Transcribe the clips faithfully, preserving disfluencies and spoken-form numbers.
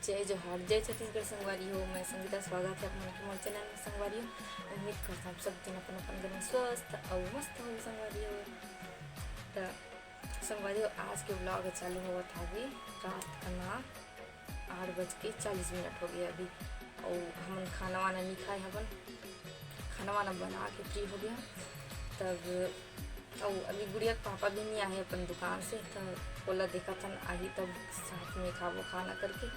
जय जोहार, जय छत्तीसगढ़ संगवारी हो। मैं संगीता, स्वागत है आप मन के मोर चैनल में संगवारी हो। उम्मीद करता हूँ सब दिन अपन अपन घर में स्वस्थ और मस्त हो संगवारी हो। तो संगवारी हो, आज के vlog चालू होवत हावे रात का ना आठ बज के चालीस मिनट हो गया अभी, और हमन खाना वाना नहीं खाए हवन, खाना वाना बना के फ्री हो गया। तब अउ अभी गुड़िया के पापा भी नहीं आए अपन दुकान से, तो ओला देखत हन, आही तब साथ में खाबो खाना करके।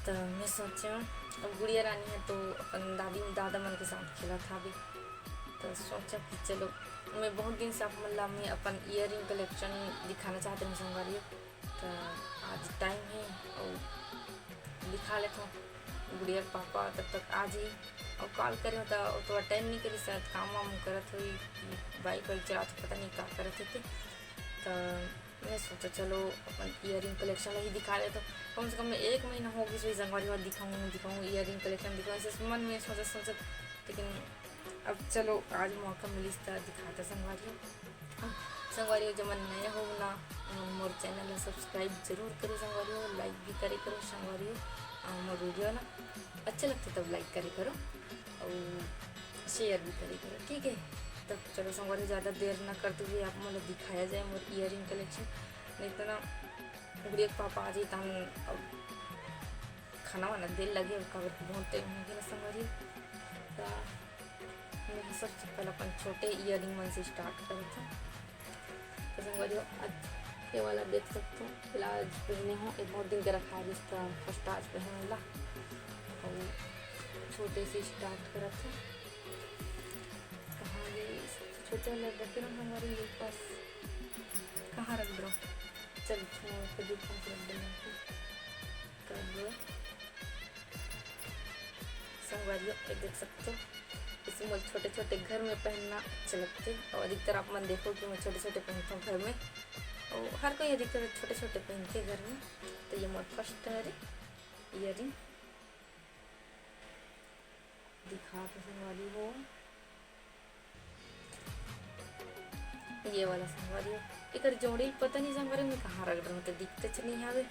तो मैं सोचे अब गुड़िया रानी है तो अपन दादी दादा मन के साथ खेलत हावे, तो सोचा कि चलो, मैं बहुत दिन से आप मन ला मैं अपन earring collection दिखाना चाहते हैं संगवारी हो। तो आज टाइम है और दिखा लेता हूँ। गुड़िया के पापा तब तक आ जाइए और कॉल करे हो तो वो तो अटेंड नहीं करी, शायद काम वाम करत हुई, बाइक वाइक चलात पता नहीं का करत होते। तो मैं सोचा चलो अपन earring collection ही दिखा लेता हूँ। कम से कम मैं एक महीना हो गई सोई संगवारी हो दिखाऊँ दिखाऊँ earring collection दिखाऊँ, ऐसे मन में सोचत सोचत, लेकिन अब चलो आज मौका मिलिस त दिखाता संगवारी हो। हाँ, संगवारी हो, जमन नया हो ना, मोर चैनल ला सब्सक्राइब जरूर करो संगवारी हो, लाइक भी करे करो संगवारी हो। आ, मोर वीडियो ना अच्छा लगता तब लाइक करे करो और शेयर भी करे करो, ठीक है। तब चलो संगवारी हो, ज़्यादा देर ना करते हुए आप मन ला दिखाया जाए मोर earring collection। नहीं तो ना गुड़िया के पापा आ जाए तहन अब खाना वाना देर लगे, काबर कि बहुत टाइम हो गया संगवारी। तो मैं सबसे पहले अपन छोटे earring मन से स्टार्ट करत हूँ। तो संगवारी हो, आज ये वाला देख सकते हो, फिलहाल आज पहने हूँ, एक बहुत दिन के रखा है जिसका फर्स्ट आज पहने वाला, और छोटे से स्टार्ट करत हूँ। कहाँ गए सबसे छोटे वाला? रखे ना हमारे ये पास, कहाँ रख दो? चल, छोड़, फिर भी पास रख देना। तब संगवारी हो, ये देख सकते हो, इसे मोला छोटे छोटे घर में पहनना अच्छा लगते, और अधिकतर आप मन देखो कि मैं छोटे छोटे पहनता हूँ घर में, और हर कोई अधिकतर छोटे छोटे पहनते घर में। तो ये मोर फर्स्ट है earring, दिखा के संगवारी हो। ये वाला संगवारी हो, एकर जोड़ी पता नहीं संगवारी में कहाँ रख रहा, तो दिखते च नहीं आवे।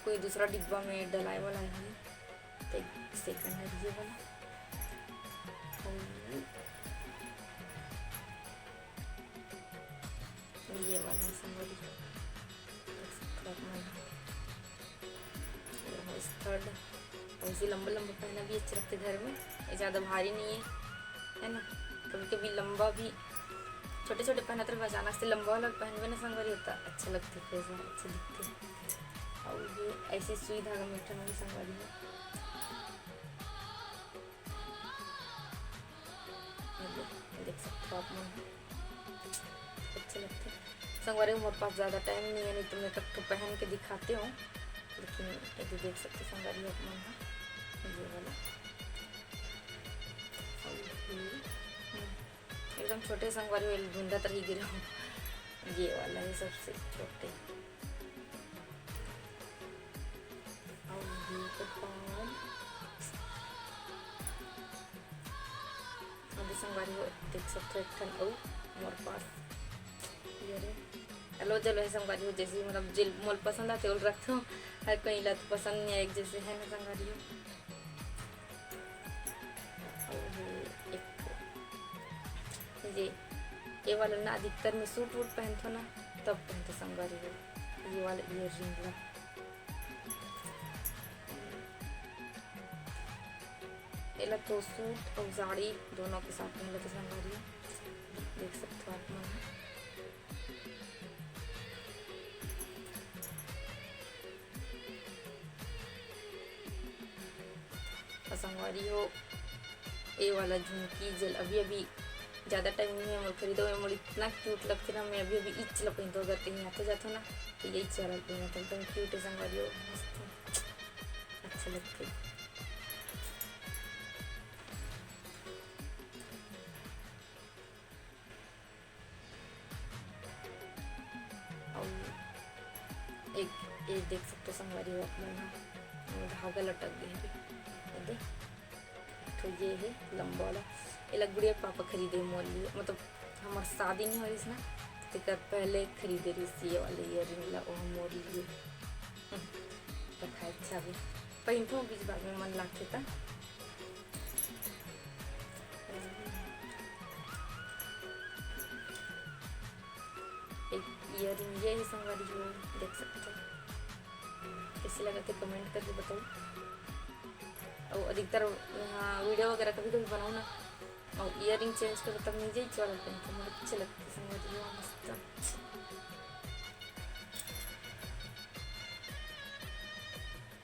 कोई दूसरा डिब्बा में डलाए वाला है, तो सेकंड है ये वाला। और ये वाला है संगवारी, देख सकते हो आप मन। ये हो थर्ड। और इसे लंबा लंबा पहना भी अच्छा लगता है घर में, ये ज़्यादा भारी नहीं है, है ना। कभी कभी लंबा भी, छोटे छोटे पहनत रहे, अचानक से लंबा वाला पहनबे ना संगवारी होता, अच्छा लगता है, फिर अच्छा दिखते हैं। और ये ऐसी सुई धागा में एक ठन संगवारी है, ये देख सकते हो आप मन, अच्छे लगते हैं। संगवारी हो, मोर पास ज़्यादा टाइम नहीं है, नहीं तो मैं एक ठो पहन के दिखाते हूँ, लेकिन ये भी देख सकते हो संगवारी हो आप मन, हाँ, ये वाला। और ये, हम्म, एकदम छोटे संगवारी हो, ढूंढत रही गिरे हो। ये वाला है सबसे छोटे। और ये के बाद अभी संगवारी हो देख सकते हो एक ठन अउ मोर पास ये रे। हेलो, चलो, हे संगवारी हो, जैसे मतलब जे मोला पसंद आथे ओला रखथों, हर कोई ला तो पसंद नहीं आए, जैसे है ना संगवारी हो। और एक ये, ये वाला ना अधिकतर में सूट वूट पहनथों ना, तब पहनथों संगवारी हो, ये वाला earring ला। एला तो सूट और साड़ी दोनों के साथ में लेके संगवारी हो, देख सकते हो आप मन। तो संगवारी हो, ये वाला झुमकी जेला अभी अभी ज़्यादा टाइम नहीं है मोर खरीदे हुए, मोर इतना क्यूट लगथे ना, मैं अभी अभी इच ला पहनथों, अगर कहीं आते जाथों ना तो यही वाला पहनथों, एकदम क्यूट है संगवारी हो, मस्त अच्छा लगथे। और एक, एक देख सकते हो संगवारी हो आप मन, धागा लटक गए है, ये दे। तो ये है लंबा वाला, एला गुड़िया के पापा खरीदे मोर लिए, मतलब हमार शादी नहीं हो रही ना, तेकर पहले खरीदे रही ये वाले earring ला, वो मोर लिए। अच्छा भी पहिनथों, बीच बाद में मन लागथे त। एक ईयरिंग ये है संगवारी हो, देख सकते हो। कैसे लगा थे comment करके बताओ। और अधिकतर यहाँ वीडियो वगैरह कभी कभी बनाओ ना, और ईयरिंग चेंज करो तब नहीं जाई चल पहनते, मुझे अच्छे लगते संगवारी हो, मस्त।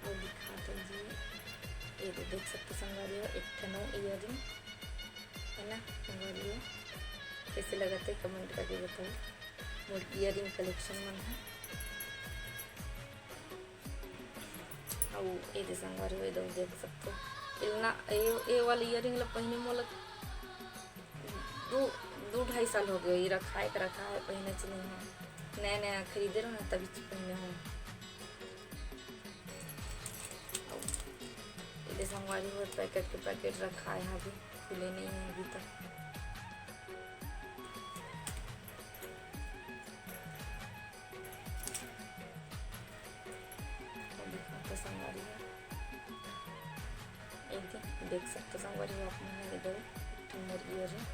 और दिखा दो जी, ये दे देख सकते संगवारी हो, एक ठन ईयरिंग है ना संगवारी हो। कैसे लगा थे comment करके बताओ। मोर ईयरिंग कलेक्शन मन है। अउ ए दे संगवारी हो, ए दे देख सकते हो। इतना ए, ए वाला ईयरिंग ला पहिने मोला दो, दो ढाई साल हो गए, ये रखा है, रखा है, पहिने च नहीं है। नया नया खरीदे रहो ना, तभी च पहिने हो। अउ ए दे संगवारी हो, पैकेट के पैकेट रखा है, अभी खुले नहीं है अभी तक। तो दिखाते संगवारी हो, एक दिन देख सकते संगवारी हो आप मन इधर मोर ईयरिंग।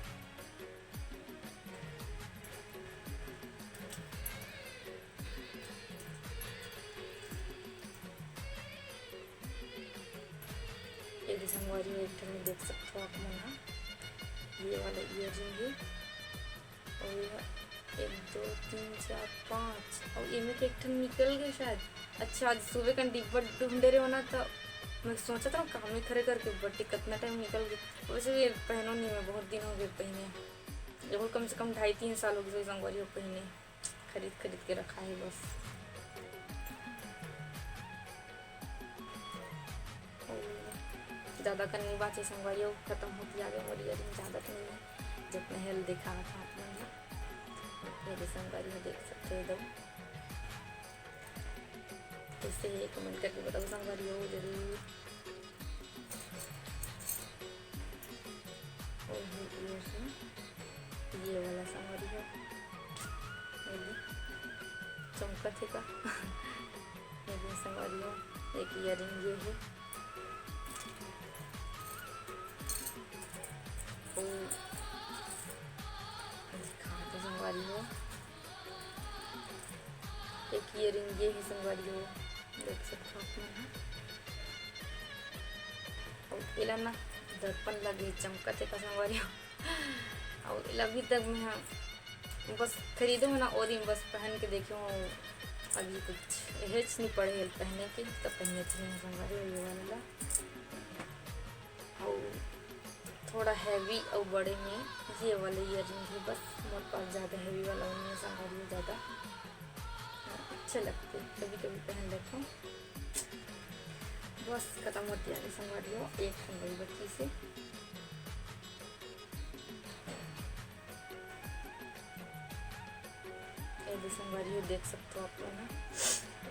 ये भी संगवारी हो, एक ठन देख सकते हो आप मन हा, ये वाला ईयरिंग है। और ये एक, दो, तीन, चार, पाँच, और ये में के एक ठन निकल गए शायद। अच्छा, आज सुबह का डिब्बा ढूंढे रहे हो ना, तो मैं सोचा था काम में खड़े करके, but कितना टाइम निकल गए। वैसे भी पहनो नहीं, मैं बहुत दिन हो गए पहने, जरूर कम से कम ढाई तीन साल हो गए संगवारी हो पहने, खरीद खरीद के रखा है बस। ज़्यादा कन नहीं बाचे संगवारी हो, खत्म होती आ गए मोर ईयरिंग, ज़्यादा तो नहीं है, जितना हेल देखा था आप मन ला। ये दे संगवारी हो, देख सकते हो एकदम। कैसे है comment करके बताओ संगवारी हो जरूर। और ये, ये वाला संगवारी हो, ये भी चमकत हे का? ये भी संगवारी हो, एक ईयरिंग ये है। ओ, दिखा दो संगवारी हो, एक ईयरिंग ये है संगवारी हो, देख सकते हो आप मन। और एला ना दर्पण लगे चमकत हे का संगवारी हो। और एला अभी तक मैं हा बस खरीदे हो ना, और दिन बस पहन के देखे हो, अभी कुछ हेच नहीं पड़े हे पहने के, तो पहने के नहीं संगवारी हो ये वाला ला। और थोड़ा heavy और बड़े में ये वाला ईयरिंग है, बस मोर पास ज़्यादा heavy वाला नहीं है संगवारी हो, ज़्यादा अच्छे लगते, कभी कभी पहन लेते हैं। बस खत्म होती आ रही संगवारी हो, एक ठन बची से। ये भी संगवारी हो, देख सकते हो आप लोग ना,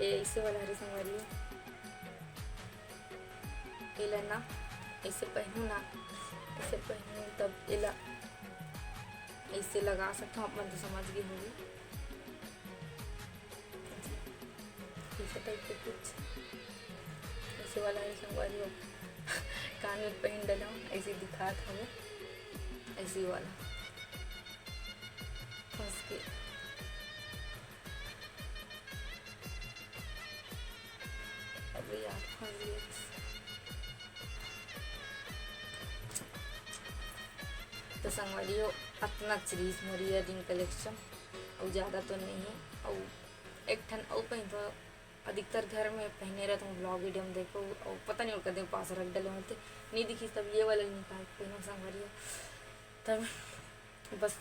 ये ऐसे वाला हरे संगवारी हो, एला ना ऐसे पहनू ना, ऐसे पहनू तब एला ऐसे लगा सकते हो, आप मन तो समझ गए होंगे। ऐसे type के कुछ ऐसे वाला है संगवारी हो, कान में पहन डालो, ऐसे दिखात हवे, ऐसे वाला फंस के। अबे यार, फंस गया। तो संगवारी हो, अतना च रहिस मोर ईयरिंग कलेक्शन, अउ ज़्यादा तो नहीं है। अउ एक ठन अउ पहिनथों, अधिकतर घर में पहने रहथों, vlog वीडियो में देखो, अउ पता नहीं ओकर दे पास रख डले होते, नहीं दिखिस, तब ये वाला निकाल के पहनो संगवारी हो। तब बस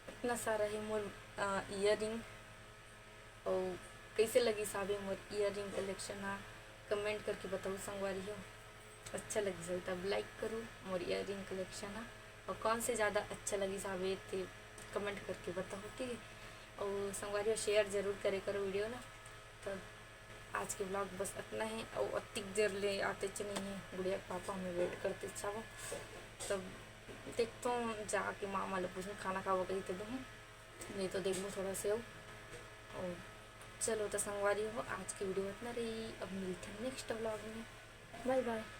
इतना सारा है मोर ईयरिंग। अउ कैसे लगिस हावे मोर ईयरिंग कलेक्शन हा, comment करके बताओ संगवारी हो। अच्छा लगिस हावे तब like करो मोर ईयरिंग कलेक्शन हा, अउ कौन से ज़्यादा अच्छा लगिस हावे ते comment करके बताओ, ठीक है। अउ संगवारी हो share जरूर करे करो वीडियो ला। तब आज के vlog बस अतना है, अउ अतिक देर ले आते च नहीं है गुड़िया के पापा, हमें wait करते च हवय। तब देखथों जाके मामा ला पूछूं खाना खाबो कही त दूहूं। नहीं तो देखबो थोड़ा से अउ, अउ चलो तो संगवारी हो, आज के video इतना रही, अब मिलते हैं next vlog में। Bye bye।